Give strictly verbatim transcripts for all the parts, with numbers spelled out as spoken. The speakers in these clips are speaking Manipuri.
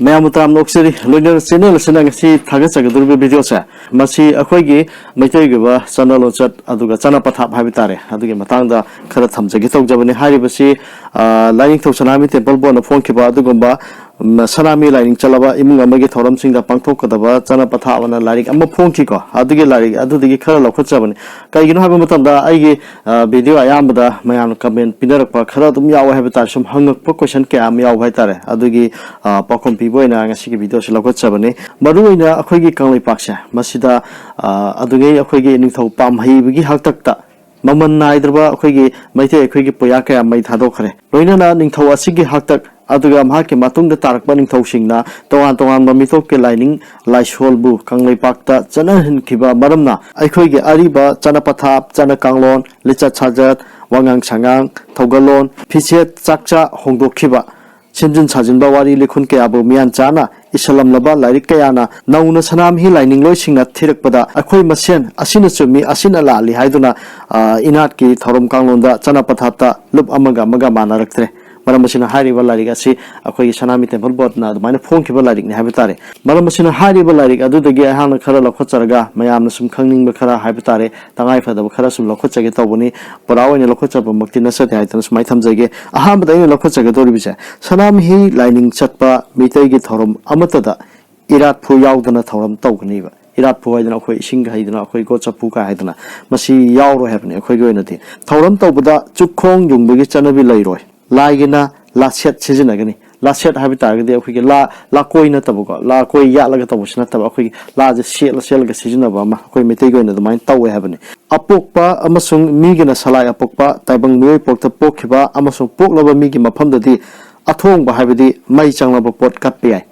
ꯃꯌꯥꯝꯕꯨ ꯇꯔꯥꯝꯅ ꯑꯣꯛꯆꯔꯤ꯫ ꯂꯣꯏꯅꯅ ꯆꯦꯅꯦꯜ ꯑꯁꯤꯅ ꯉꯁꯤ ꯊꯥꯒꯠꯆꯒꯗꯧꯔꯤꯕ ꯚꯤꯗꯤꯑꯣꯁꯦ, ꯃꯁꯤ ꯑꯩꯈꯣꯏꯒꯤ ꯃꯩꯇꯩꯒꯤ ꯑꯣꯏꯕ ꯆꯠꯅ ꯂꯣꯟꯆꯠ, ꯑꯗꯨꯒ ꯆꯠꯅ ꯄꯊꯥꯞ ꯍꯥꯏꯕ ꯇꯥꯔꯦ, ꯑꯗꯨꯒꯤ ꯃꯇꯥꯡꯗ ꯈꯔ ꯊꯝꯖꯒꯦ ꯇꯧꯖꯕꯅꯤ꯫ ꯍꯥꯏꯔꯤꯕꯁꯤ, ꯑ, ꯂꯥꯏꯅꯤꯡꯊꯧ ꯁꯅꯥꯃꯍꯤ ꯇꯦꯝꯄꯜ ꯕꯣꯔꯗꯅ ꯐꯣꯡꯈꯤꯕ ꯑꯗꯨꯒꯨꯝꯕ, ꯎꯝ, ꯁꯅꯥꯃꯍꯤ ꯂꯥꯏꯅꯤꯡ ꯆꯠꯂꯕ ꯏꯃꯨꯡ ꯑꯃꯒꯤ ꯊꯧꯔꯝꯁꯤꯡꯗ ꯄꯥꯡꯊꯣꯛꯀꯗꯕ ꯆꯠꯅ ꯄꯊꯥꯞ ꯑꯅ ꯂꯥꯏꯔꯤꯛ ꯑꯃ ꯐꯣꯡꯈꯤꯀꯣ꯫ ꯑꯗꯨꯒꯤ ꯂꯥꯏꯔꯤꯛ ꯑꯗꯨꯗꯒꯤ ꯈꯔ ꯂꯧꯈꯠꯆꯕꯅꯤ꯫ ꯀꯩꯒꯤꯅꯣ ꯍꯥꯏꯕ ꯃꯇꯝꯗ, ꯑꯩꯒꯤ, ꯑ, ꯚꯤꯗꯤꯑꯣ ꯑꯌꯥꯝꯕꯗ ꯃꯌꯥꯝꯅ ꯀꯃꯦꯟ ꯄꯤꯅꯔꯛꯄ ꯈꯔ ꯑꯗꯨꯝ ꯌꯥꯎꯋꯦ ꯍꯥꯏꯕ ꯇꯥꯔꯦ, ꯁꯨꯝ ꯍꯪꯉꯛꯄ ꯀꯣꯏꯁꯟ ꯀꯌꯥ ꯑꯃ ꯌꯥꯎꯕ ꯍꯥꯏ ꯇꯥꯔꯦ꯫ ꯑꯗꯨꯒꯤ, ꯑ, ꯄꯥꯎꯈꯨꯝ ꯄꯤꯕ ꯑꯣꯏꯅ ꯉꯁꯤꯒꯤ ꯚꯤꯗꯤꯑꯣꯁꯤ ꯂꯧꯈꯠꯆꯕꯅꯤ꯫ ꯃꯔꯨꯑꯣꯏꯅ ꯑꯩꯈꯣꯏꯒꯤ ꯀꯪꯂꯩꯄꯥꯛꯁꯦ, ꯃꯁꯤꯗ, ꯑ, ꯑꯗꯨꯉꯩ ꯑꯩꯈꯣꯏꯒꯤ ꯅꯤꯡꯊꯧ ꯄꯥꯝꯍꯩꯕꯒꯤ ꯍꯥꯛꯇꯛꯇ ꯃꯃꯜ ꯅꯥꯏꯗ꯭ꯔꯕ ꯑꯩꯈꯣꯏꯒꯤ ꯃꯩꯇꯩ ꯑꯩꯈꯣꯏꯒꯤ ꯄꯨꯌꯥ ꯀꯌꯥ ꯃꯩ ꯊꯥꯗꯣꯛꯈ꯭ꯔꯦ꯫ ꯂꯣꯏꯅꯅ ꯅꯤꯡꯊꯧ ꯑꯁꯤꯒꯤ ꯍꯥꯛꯇꯛ, ꯑꯗꯨꯒ ꯃꯍꯥꯛꯀꯤ ꯃꯇꯨꯡꯗ ꯇꯥꯔꯛꯄ ꯅꯤꯡꯊꯧꯁꯤꯡꯅ ꯇꯣꯉꯥꯟ ꯇꯣꯉꯥꯟꯕ ꯃꯤꯇꯣꯞꯀꯤ ꯂꯥꯏꯅꯤꯡ ꯂꯥꯏꯁꯣꯜꯕꯨ ꯀꯪꯂꯩꯄꯥꯛꯇ ꯆꯠꯅꯍꯟꯈꯤꯕ ꯃꯔꯝꯅ, ꯑꯩꯈꯣꯏꯒꯤ ꯑꯔꯤꯕ ꯆꯠꯅ ꯄꯊꯥꯞ, ꯆꯠꯅ ꯀꯥꯡꯂꯣꯟ, ꯂꯤꯆꯠ ꯁꯥꯖꯠ, ꯋꯥꯉꯥꯡ ꯁꯉꯥꯡ, ꯊꯧꯒꯜꯂꯣꯟ, ꯐꯤꯖꯦꯠ ꯆꯥꯛꯆꯥ ꯍꯣꯡꯗꯣꯛꯈꯤꯕ, ꯁꯦꯝꯖꯤꯟ ꯁꯥꯖꯤꯟꯕ, ꯋꯥꯔꯤ ꯂꯤꯈꯨꯟ ꯀꯌꯥꯕꯨ ꯃꯤꯌꯥꯟ ꯆꯥꯅ ꯏꯁꯜꯂꯝꯂꯕ ꯂꯥꯏꯔꯤꯛ ꯀꯌꯥꯅ ꯅꯧꯅ ꯁꯅꯥꯃꯍꯤ ꯂꯥꯏꯅꯤꯡꯂꯣꯏꯁꯤꯡꯅ ꯊꯤꯔꯛꯄꯗ, ꯑꯩꯈꯣꯏ ꯃꯁꯦꯟ ꯑꯁꯤꯅ ꯆꯨꯝꯃꯤ, ꯑꯁꯤꯅ ꯂꯥꯜꯂꯤ ꯍꯥꯏꯗꯨꯅ, ꯑ, ꯏꯅꯥꯠꯀꯤ ꯊꯧꯔꯝ ꯀꯥꯡꯂꯣꯟꯗ, ꯆꯠꯅ ꯄꯊꯥꯞꯇ ꯂꯨꯞ ꯑꯃꯒ ꯑꯃꯒ ꯃꯥꯟꯅꯔꯛꯇ꯭ꯔꯦ꯫ ꯃꯔꯝ ꯑꯁꯤꯅ ꯍꯥꯏꯔꯤꯕ ꯂꯥꯏꯔꯤꯛ ꯑꯁꯤ ꯑꯩꯈꯣꯏꯒꯤ ꯁꯅꯥꯃꯍꯤ ꯇꯦꯝꯄꯜ ꯕꯣꯔꯗꯅ ꯑꯗꯨꯃꯥꯏꯅ ꯐꯣꯡꯈꯤꯕ ꯂꯥꯏꯔꯤꯛꯅꯤ ꯍꯥꯏꯕ ꯇꯥꯔꯦ꯫ ꯃꯔꯝ ꯑꯁꯤꯅ ꯍꯥꯏꯔꯤꯕ ꯂꯥꯏꯔꯤꯛ ꯑꯗꯨꯗꯒꯤ ꯑꯩꯍꯥꯛꯅ ꯈꯔ ꯂꯧꯈꯠꯆꯔꯒ ꯃꯌꯥꯝꯅ ꯁꯨꯝ ꯈꯪꯅꯤꯡꯕ ꯈꯔ ꯍꯥꯏꯕ ꯇꯥꯔꯦ, ꯇꯉꯥꯏ ꯐꯗꯕ ꯈꯔ ꯁꯨꯝ ꯂꯧꯈꯠꯆꯒꯦ ꯇꯧꯕꯅꯤ꯫ ꯄꯨꯔꯥ ꯑꯣꯏꯅ ꯂꯧꯈꯠꯆꯕꯃꯛꯇꯤ ꯅꯠꯆꯗꯦ ꯍꯥꯏꯗꯅ ꯁꯨꯃꯥꯏꯅ ꯊꯝꯖꯒꯦ꯫ ꯑꯍꯥꯟꯕꯗ ꯑꯩꯅ ꯂꯧꯈꯠꯆꯒꯗꯧꯔꯤꯕꯁꯦ, ꯁꯅꯥꯃꯍꯤ ꯂꯥꯏꯅꯤꯡ ꯆꯠꯄ ꯃꯤꯇꯩꯒꯤ ꯊꯧꯔꯝ ꯑꯃꯠꯇꯗ ꯏꯔꯥꯠꯐꯨ ꯌꯥꯎꯗꯅ ꯊꯧꯔꯝ ꯇꯧꯒꯅꯤꯕ꯫ ꯏꯔꯥꯠꯐꯨ ꯍꯥꯏꯗꯅ ꯑꯩꯈꯣꯏ ꯏꯁꯤꯡꯒ ꯍꯩꯗꯅ ꯑꯩꯈꯣꯏ ꯒꯣꯠ ꯆꯐꯨ ꯀꯥꯏ ꯍꯥꯏꯗꯅ, ꯃꯁꯤ ꯌꯥꯎꯔꯣꯏ ꯍꯥꯏꯕꯅꯤ ꯑꯩꯈꯣꯏꯒꯤ ꯑꯣꯏꯅꯗꯤ꯫ ꯊꯧꯔꯝ ꯇꯧꯕꯗ ꯆꯨꯛꯈꯣꯡ ꯌꯨꯡꯕꯒꯤ ꯆꯠꯅꯕꯤ ꯂꯩꯔꯣꯏ꯫ ꯂꯥꯏꯒꯤꯅ ꯂꯥꯁꯦꯠ ꯁꯤꯖꯤꯟꯅꯒꯅꯤ꯫ ꯂꯥꯁꯦꯠ ꯍꯥꯏꯕ ꯇꯥꯔꯒꯗꯤ ꯑꯩꯈꯣꯏꯒꯤ ꯂꯥ, ꯂꯥꯀꯣꯏ ꯅꯠꯇꯕꯀꯣ, ꯂꯥꯀꯣꯏ ꯌꯥꯠꯂꯒ ꯇꯧꯕꯁꯨ ꯅꯠꯇꯕ, ꯑꯩꯈꯣꯏꯒꯤ ꯂꯥꯁꯦ ꯁꯦꯠꯂ ꯁꯦꯠꯂꯒ ꯁꯤꯖꯤꯟꯅꯕ ꯑꯃ ꯑꯩꯈꯣꯏ ꯃꯩꯇꯩꯒꯤ ꯑꯣꯏꯅ ꯑꯗꯨꯃꯥꯏꯅ ꯇꯧꯋꯦ ꯍꯥꯏꯕꯅꯤ꯫ ꯑꯄꯣꯛꯄ ꯑꯃꯁꯨꯡ ꯃꯤꯒꯤꯅ ꯁꯂꯥꯏ ꯑꯄꯣꯛꯄ, ꯇꯥꯏꯕꯪ ꯃꯤꯑꯣꯏ ꯄꯣꯛꯇ ꯄꯣꯛꯈꯤꯕ ꯑꯃꯁꯨꯡ ꯄꯣꯛꯂꯕ ꯃꯤꯒꯤ ꯃꯐꯝꯗꯗꯤ ꯑꯊꯣꯡꯕ ꯍꯥꯏꯕꯗꯤ ꯃꯩ ꯆꯪꯂꯕ ꯄꯣꯠ ꯀꯠꯄ ꯌꯥꯏ꯫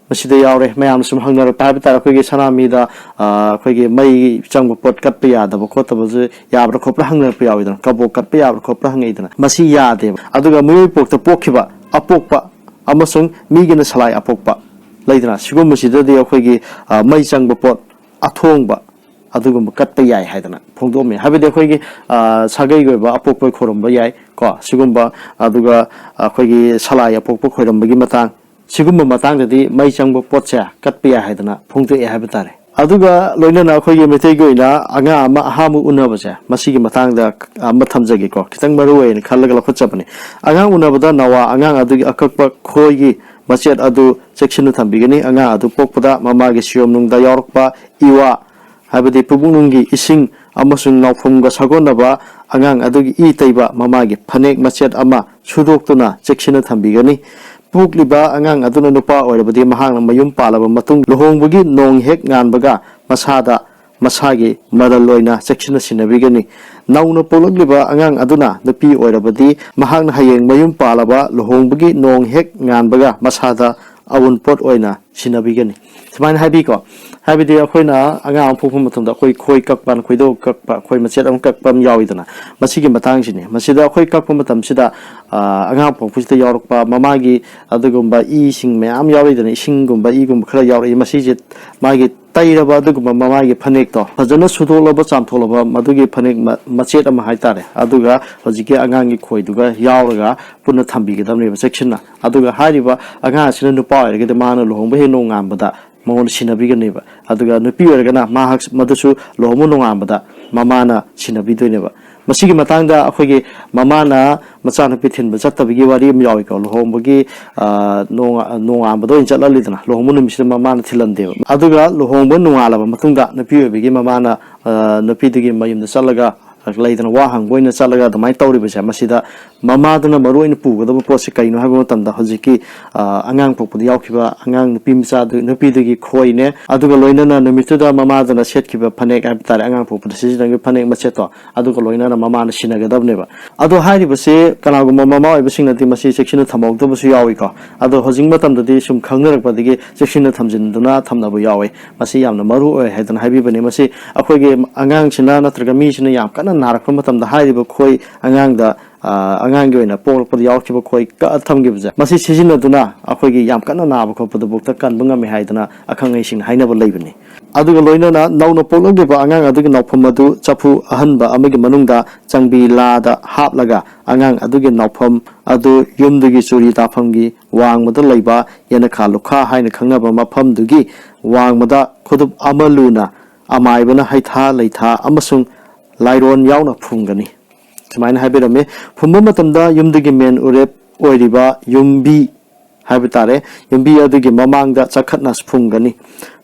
ꯃꯁꯤꯗ ꯌꯥꯎꯔꯦ꯫ ꯃꯌꯥꯝꯅ ꯁꯨꯝ ꯍꯪꯅꯔꯛꯄ ꯍꯥꯏꯕ ꯇꯥꯔꯦ, ꯑꯩꯈꯣꯏꯒꯤ ꯁꯅꯥꯃꯍꯤꯗ, ꯑ, ꯑꯩꯈꯣꯏꯒꯤ ꯃꯩ ꯆꯪꯕ ꯄꯣꯠ ꯀꯠꯄ ꯌꯥꯗꯕ ꯈꯣꯠꯇꯕꯁꯦ ꯌꯥꯕ꯭ꯔꯥ ꯈꯣꯠꯄ꯭ꯔꯥ ꯍꯪꯅꯔꯛꯄ ꯌꯥꯎꯋꯤꯗꯅ, ꯀꯕꯣꯛ ꯀꯠꯄ ꯌꯥꯕ꯭ꯔꯥ ꯈꯣꯠꯄ꯭ꯔꯥ ꯍꯪꯉꯛꯏꯗꯅ, ꯃꯁꯤ ꯌꯥꯗꯦꯕ꯫ ꯑꯗꯨꯒ ꯃꯤꯑꯣꯏ ꯄꯣꯛꯇ ꯄꯣꯛꯈꯤꯕ ꯑꯄꯣꯛꯄ ꯑꯃꯁꯨꯡ ꯃꯤꯒꯤꯅ ꯁꯂꯥꯏ ꯑꯄꯣꯛꯄ ꯂꯩꯗꯅ, ꯁꯤꯒꯨꯝꯕꯁꯤꯗꯗꯤ ꯑꯩꯈꯣꯏꯒꯤ, ꯑ, ꯃꯩ ꯆꯪꯕ ꯄꯣꯠ, ꯑꯊꯣꯡꯕ, ꯑꯗꯨꯒꯨꯝꯕ ꯀꯠꯄ ꯌꯥꯏ ꯍꯥꯏꯗꯅ ꯐꯣꯡꯗꯣꯛꯑꯝꯃꯤ꯫ ꯍꯥꯏꯕꯗꯤ ꯑꯩꯈꯣꯏꯒꯤ, ꯑ, ꯁꯥꯒꯩꯒꯤ ꯑꯣꯏꯕ ꯑꯄꯣꯛꯄ ꯈꯣꯏꯔꯝꯕ ꯌꯥꯏ ꯀꯣ, ꯁꯤꯒꯨꯝꯕ, ꯑꯗꯨꯒ ꯑꯩꯈꯣꯏꯒꯤ ꯁꯂꯥꯏ ꯑꯄꯣꯛꯄ ꯈꯣꯏꯔꯝꯕꯒꯤ ꯃꯇꯥꯡ, ꯁꯤꯒꯨꯝꯕ ꯃꯇꯥꯡꯗꯗꯤ ꯃꯩ ꯆꯪꯕ ꯄꯣꯠꯁꯦ ꯀꯠꯄ ꯌꯥꯏ ꯍꯥꯏꯗꯅ ꯐꯣꯡꯗꯣꯛꯑꯦ ꯍꯥꯏꯕ ꯇꯥꯔꯦ꯫ ꯑꯗꯨꯒ ꯂꯣꯏꯅꯅ ꯑꯩꯈꯣꯏꯒꯤ ꯃꯩꯇꯩꯒꯤ ꯑꯣꯏꯅ ꯑꯉꯥꯡ ꯑꯃ ꯑꯍꯥꯟꯕ ꯎꯅꯕꯁꯦ, ꯃꯁꯤꯒꯤ ꯃꯇꯥꯡꯗ ꯑꯃ ꯊꯝꯖꯒꯦꯀꯣ, ꯈꯤꯇꯪ ꯃꯔꯨ ꯑꯣꯏꯅ ꯈꯜꯂꯒ ꯂꯧꯈꯠꯆꯕꯅꯤ꯫ ꯑꯉꯥꯡ ꯎꯅꯕꯗ ꯅꯋꯥ ꯑꯉꯥꯡ ꯑꯗꯨꯒꯤ ꯑꯀꯛꯄ ꯈꯣꯏꯒꯤ ꯃꯆꯦꯠ ꯑꯗꯨ ꯆꯦꯛꯁꯤꯟꯅ ꯊꯝꯕꯤꯒꯅꯤ꯫ ꯑꯉꯥꯡ ꯑꯗꯨ ꯄꯣꯛꯄꯗ ꯃꯃꯥꯒꯤ ꯁꯤꯌꯣꯝꯅꯨꯡꯗ ꯌꯥꯎꯔꯛꯄ ꯏꯋꯥ, ꯍꯥꯏꯕꯗꯤ ꯄꯨꯕꯨꯛꯅꯨꯡꯒꯤ ꯏꯁꯤꯡ ꯑꯃꯁꯨꯡ ꯅꯥꯎꯐꯝꯒ ꯁꯥꯒꯣꯟꯅꯕ ꯑꯉꯥꯡ ꯑꯗꯨꯒꯤ ꯏ ꯇꯩꯕ ꯃꯃꯥꯒꯤ ꯐꯅꯦꯛ ꯃꯆꯦꯠ ꯑꯃ ꯁꯨꯗꯣꯛꯇꯨꯅ ꯆꯦꯛꯁꯤꯟꯅ ꯊꯝꯕꯤꯒꯅꯤ꯫ ꯄꯣꯛꯂꯤꯕ ꯑꯉꯥꯡ ꯑꯗꯨꯅ ꯅꯨꯄꯥ ꯑꯣꯏꯔꯕꯗꯤ ꯃꯍꯥꯛꯅ ꯃꯌꯨꯝ ꯄꯥꯜꯂꯕ ꯃꯇꯨꯡ ꯂꯨꯍꯣꯡꯕꯒꯤ ꯅꯣꯡ ꯍꯦꯛ ꯉꯥꯟꯕꯒ ꯃꯁꯥꯗ ꯃꯁꯥꯒꯤ ꯃꯔꯜ ꯑꯣꯏꯅ ꯆꯦꯛꯁꯤꯟꯅ ꯁꯤꯟꯅꯕꯤꯒꯅꯤ꯫ ꯅꯧꯅ ꯄꯣꯛꯂꯛꯂꯤꯕ ꯑꯉꯥꯡ ꯑꯗꯨꯅ ꯅꯨꯄꯤ ꯑꯣꯏꯔꯕꯗꯤ ꯃꯍꯥꯛꯅ ꯍꯌꯦꯡ ꯃꯌꯨꯝ ꯄꯥꯜꯂꯕ ꯂꯨꯍꯣꯡꯕꯒꯤ ꯅꯣꯡ ꯍꯦꯛ ꯉꯥꯟꯕꯒ ꯃꯁꯥꯗ ꯑꯎꯟꯄꯣꯠ ꯑꯣꯏꯅ ꯁꯤꯟꯅꯕꯤꯒꯅꯤ꯫ ꯁꯨꯃꯥꯏꯅ ꯍꯥꯏꯕꯤꯀꯣ꯫ ꯍꯥꯏꯕꯗꯤ ꯑꯩꯈꯣꯏꯅ ꯑꯉꯥꯡ ꯑꯃ ꯄꯣꯛꯄ ꯃꯇꯝꯗ ꯑꯩꯈꯣꯏ ꯈꯣꯏ ꯀꯛꯄ, ꯈꯣꯏꯗꯧ ꯀꯛꯄ, ꯑꯩꯈꯣꯏ ꯃꯆꯦꯠ ꯑꯃ ꯀꯛꯄ ꯑꯃ ꯌꯥꯎꯋꯤꯗꯅ, ꯃꯁꯤꯒꯤ ꯃꯇꯥꯡꯁꯤꯅꯤ꯫ ꯃꯁꯤꯗ ꯑꯩꯈꯣꯏ ꯀꯛꯄ ꯃꯇꯝꯁꯤꯗ, ꯑ, ꯑꯉꯥꯡ ꯄꯣꯛꯄꯁꯤꯗ ꯌꯥꯎꯔꯛꯄ ꯃꯃꯥꯒꯤ ꯑꯗꯨꯒꯨꯝꯕ ꯏꯁꯤꯡ ꯃꯌꯥꯝ ꯌꯥꯎꯔꯛꯏꯗꯅ, ꯏꯁꯤꯡꯒꯨꯝꯕ ꯏꯒꯨꯝꯕ ꯈꯔ ꯌꯥꯎꯔꯛꯏ, ꯃꯁꯤꯁꯦ ꯃꯥꯒꯤ ꯇꯩꯔꯕ ꯑꯗꯨꯒꯨꯝꯕ ꯃꯃꯥꯒꯤ ꯐꯅꯦꯛꯇꯣ ꯐꯖꯅ ꯁꯨꯗꯣꯛꯂꯕ, ꯆꯥꯝꯊꯣꯛꯂꯕ ꯃꯗꯨꯒꯤ ꯐꯅꯦꯛ ꯃ-, ꯃꯆꯦꯠ ꯑꯃ ꯍꯥꯏꯇꯥꯔꯦ꯫ ꯑꯗꯨꯒ ꯍꯧꯖꯤꯛꯀꯤ ꯑꯉꯥꯡꯒꯤ ꯈꯣꯏꯗꯨꯒ ꯌꯥꯎꯔꯒ ꯄꯨꯟꯅ ꯊꯝꯕꯤꯒꯗꯕꯅꯦꯕ ꯆꯦꯛꯁꯤꯟꯅ꯫ ꯑꯗꯨꯒ ꯍꯥꯏꯔꯤꯕ ꯑꯉꯥꯡ ꯑꯁꯤꯅ ꯅꯨꯄꯥ ꯑꯣꯏꯔꯒꯗꯤ ꯃꯥꯅ ꯂꯨꯍꯣꯡꯕ ꯍꯦꯛ ꯅꯣꯡꯉꯥꯟꯕꯗ ꯃꯉꯣꯟꯗ ꯁꯤꯟꯅꯕꯤꯒꯅꯦꯕ꯫ ꯑꯗꯨꯒ ꯅꯨꯄꯤ ꯑꯣꯏꯔꯒꯅ ꯃꯍꯥꯛ ꯃꯗꯨꯁꯨ ꯂꯨꯍꯣꯡꯕ ꯅꯣꯡꯉꯥꯟꯕꯗ ꯃꯃꯥꯅ ꯁꯤꯟꯅꯕꯤꯗꯣꯏꯅꯦꯕ꯫ ꯃꯁꯤꯒꯤ ꯃꯇꯥꯡꯗ ꯑꯩꯈꯣꯏꯒꯤ ꯃꯃꯥꯅ ꯃꯆꯥꯅꯨꯄꯤ ꯊꯤꯟꯕ ꯆꯠꯇꯕꯒꯤ ꯋꯥꯔꯤ ꯑꯃ ꯌꯥꯎꯏꯀꯣ꯫ ꯂꯨꯍꯣꯡꯕꯒꯤ, ꯑ, ꯅꯣꯡ-, ꯅꯣꯡꯉꯥꯟꯕꯗ ꯑꯣꯏꯅ ꯆꯠꯍꯜꯂꯤꯗꯅ, ꯂꯨꯍꯣꯡꯕ ꯅꯨꯃꯤꯠꯁꯤꯗ ꯃꯃꯥꯅ ꯊꯤꯜꯍꯟꯗꯦꯕ꯫ ꯑꯗꯨꯒ ꯂꯨꯍꯣꯡꯕ ꯅꯣꯡꯉꯥꯜꯂꯕ ꯃꯇꯨꯡꯗ ꯅꯨꯄꯤ ꯑꯣꯏꯕꯤꯒꯤ ꯃꯃꯥꯅ, ꯑ, ꯅꯨꯄꯤꯗꯨꯒꯤ ꯃꯌꯨꯝꯗ ꯆꯠꯂꯒ, ꯂꯩꯗꯅ, ꯋꯥ ꯍꯪꯕ ꯑꯣꯏꯅ ꯆꯠꯂꯒ ꯑꯗꯨꯃꯥꯏꯅ ꯇꯧꯔꯤꯕꯁꯦ, ꯃꯁꯤꯗ ꯃꯃꯥꯗꯨꯅ ꯃꯔꯨ ꯑꯣꯏꯅ ꯄꯨꯒꯗꯕ ꯄꯣꯠꯁꯦ ꯀꯩꯅꯣ ꯍꯥꯏꯕ ꯃꯇꯝꯗ, ꯍꯧꯖꯤꯛꯀꯤ, ꯑ, ꯑꯉꯥꯡ ꯄꯣꯛꯄꯗ ꯌꯥꯎꯈꯤꯕ ꯑꯉꯥꯡ ꯅꯨꯄꯤ ꯃꯆꯥꯗꯨ, ꯅꯨꯄꯤꯗꯨꯒꯤ ꯈꯣꯏꯅꯦ, ꯑꯗꯨꯒ ꯂꯣꯏꯅꯅ ꯅꯨꯃꯤꯠꯇꯨꯗ ꯃꯃꯥꯗꯨꯅ ꯁꯦꯠꯈꯤꯕ ꯐꯅꯦꯛ ꯍꯥꯏꯕ ꯇꯥꯔꯦ, ꯑꯉꯥꯡ ꯄꯣꯛꯄꯗ ꯁꯤꯖꯤꯟꯅꯈꯤꯕ ꯐꯅꯦꯛ ꯃꯆꯦꯠꯇꯣ, ꯑꯗꯨꯒ ꯂꯣꯏꯅꯅ ꯃꯃꯥꯅ ꯁꯤꯟꯅꯒꯗꯕꯅꯦꯕ꯫ ꯑꯗꯣ ꯍꯥꯏꯔꯤꯕꯁꯦ ꯀꯅꯥꯒꯨꯝꯕ ꯃꯃꯥ ꯑꯣꯏꯕꯁꯤꯡꯅꯗꯤ ꯃꯁꯤ ꯆꯦꯛꯁꯤꯟꯅ ꯊꯝꯍꯧꯗꯕꯁꯨ ꯌꯥꯎꯏꯀꯣ꯫ ꯑꯗꯣ ꯍꯧꯖꯤꯛ ꯃꯇꯝꯗꯗꯤ ꯁꯨꯝ ꯈꯪꯅꯔꯛꯄꯗꯒꯤ ꯆꯦꯛꯁꯤꯟꯅ ꯊꯝꯖꯤꯟꯗꯨꯅ ꯊꯝꯅꯕ ꯌꯥꯎꯋꯤ꯫ ꯃꯁꯤ ꯌꯥꯝꯅ ꯃꯔꯨ ꯑꯣꯏ ꯍꯥꯏꯗꯅ ꯍꯥꯏꯕꯤꯕꯅꯤ꯫ ꯃꯁꯤ ꯑꯩꯈꯣꯏꯒꯤ ꯑꯉꯥꯡꯁꯤꯅ ꯅꯠꯇ꯭ꯔꯒ ꯃꯤꯁꯤꯅ ꯌꯥꯝ ꯀꯟꯅ ꯅꯥꯔꯛꯄ ꯃꯇꯝꯗ ꯍꯥꯏꯔꯤꯕ ꯈꯣꯏ ꯑꯉꯥꯡꯗ, ꯑ, ꯑꯉꯥꯡꯒꯤ ꯑꯣꯏꯅ ꯄꯣꯛꯂꯛꯄꯗ ꯌꯥꯎꯔꯛꯈꯤꯕ ꯈꯣꯏ ꯀꯛꯑ ꯊꯝꯈꯤꯕꯁꯦ, ꯃꯁꯤ ꯁꯤꯖꯤꯟꯅꯗꯨꯅ ꯑꯩꯈꯣꯏꯒꯤ ꯌꯥꯝ ꯀꯟꯅ ꯅꯥꯕ ꯈꯣꯠꯄꯗꯨꯐꯥꯎꯗ ꯀꯟꯕ ꯉꯝꯃꯤ ꯍꯥꯏꯗꯅ ꯑꯈꯪ ꯑꯍꯩꯁꯤꯡꯅ ꯍꯥꯏꯅꯕ ꯂꯩꯕꯅꯤ꯫ ꯑꯗꯨꯒ ꯂꯣꯏꯅꯅ ꯅꯧꯅ ꯄꯣꯛꯂꯛꯂꯤꯕ ꯑꯉꯥꯡ ꯑꯗꯨꯒꯤ ꯅꯥꯎꯐꯝ ꯑꯗꯨ ꯆꯐꯨ ꯑꯍꯟꯕ ꯑꯃꯒꯤ ꯃꯅꯨꯡꯗ ꯆꯪꯕꯤ ꯂꯥꯗ ꯍꯥꯞꯂꯒ ꯑꯉꯥꯡ ꯑꯗꯨꯒꯤ ꯅꯥꯎꯐꯝ ꯑꯗꯨ ꯌꯨꯝꯗꯨꯒꯤ ꯆꯨꯔꯤ ꯇꯥꯐꯝꯒꯤ ꯋꯥꯡꯃꯗ ꯂꯩꯕ ꯌꯦꯅꯈꯥ ꯂꯨꯈꯥ ꯍꯥꯏꯅ ꯈꯪꯅꯕ ꯃꯐꯝꯗꯨꯒꯤ ꯋꯥꯡꯃꯗ ꯈꯨꯗꯨꯞ ꯑꯃ ꯂꯨꯅ ꯑꯃꯥꯏꯕꯅ ꯍꯩꯊꯥ ꯂꯩꯊꯥ ꯑꯃꯁꯨꯡ ꯂꯥꯏꯔꯣꯟ ꯌꯥꯎꯅ ꯐꯨꯝꯒꯅꯤ꯫ ꯁꯨꯃꯥꯏꯅ ꯍꯥꯏꯕꯤꯔꯝꯃꯤ꯫ ꯐꯨꯝꯕ ꯃꯇꯝꯗ ꯌꯨꯝꯗꯨꯒꯤ ꯃꯦꯟ ꯎꯔꯦꯞ ꯑꯣꯏꯔꯤꯕ ꯌꯨꯝꯕꯤ ꯍꯥꯏꯕ ꯇꯥꯔꯦ, ꯌꯨꯝꯕꯤ ꯑꯗꯨꯒꯤ ꯃꯃꯥꯡꯗ ꯆꯈꯠꯅ ꯐꯨꯝꯒꯅꯤ꯫